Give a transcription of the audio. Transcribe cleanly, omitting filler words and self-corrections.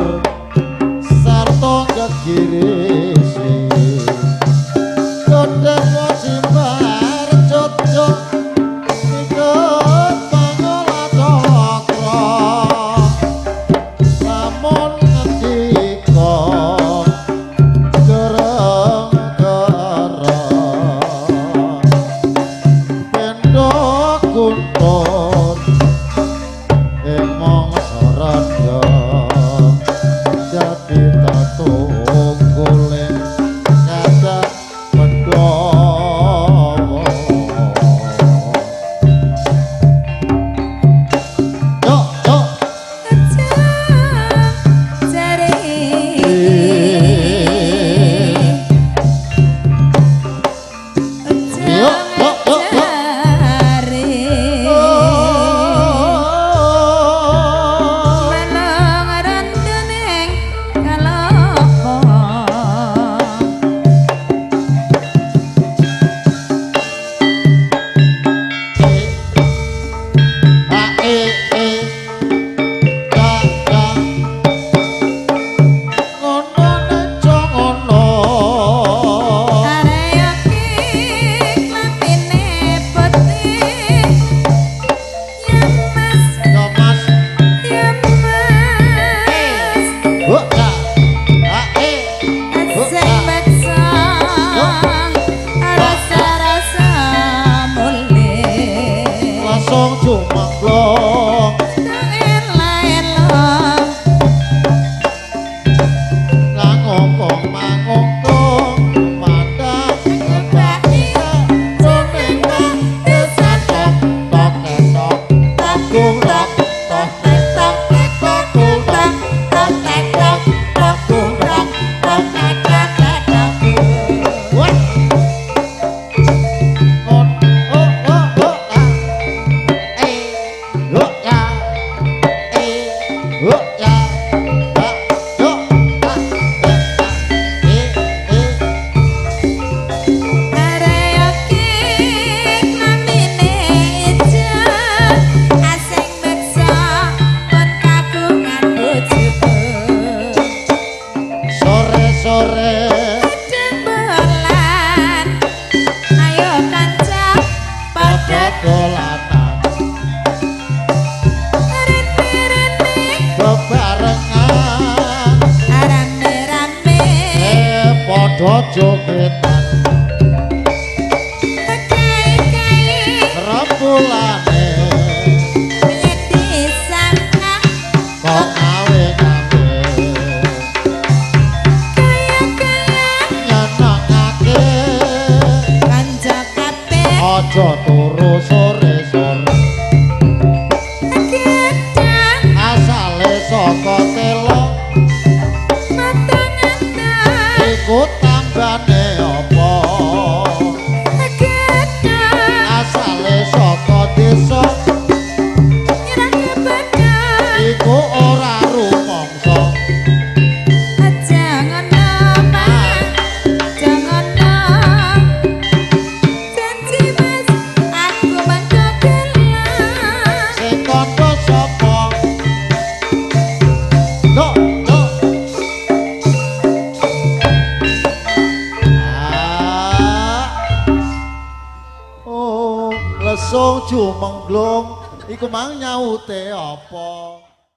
Ngabur sarta gegirisi Godheng simbar cocok ikut pangola cakra lamun ngendika gereng gereng pendo guntur ing mangsa randha dadi tatungguling kadah Pandhawa. Yo yo Jare Yo, yo, yo, yo. Jare Melong randening kalapa. A E E K K ngono nejo ngono. Areyoki klambine putih ya Mas. Yo Mas. Ya Mas. Ho ka A E Sing beksa rasa-rasa mulih langsung jumangglong ela-ela langongkong mangongkong mandang ngebaki jroning desan tok tok tok tok tung tok tok tek tok tek tok tung tok tok tek tok tok tung tok tok tek tok tek tok. Wah. On oh oh oh a e ho ya e ho ya a yo a e e. Areyoki klambine ijo asing beksa pun kagungan bojoku. Sore-sore Kadang bolan ayo kanca padha padha dolanan rene-rene bebarengan rame-rame padha jogetan kai-kai rembulane yen disangka kok awe-awe kaya-kaya nyenengake kanca kabeh aja turu sore-sore gedang asale saka telo matang antar iku tambane apa gedang asale saka desa nyerah kebenar iku ora rumangsa. Jangan mas, jangan janji Mas, aku mangko gelem. Sing kandha sapa? No no ah oh lesung jumengglung iku mang nyaute apa?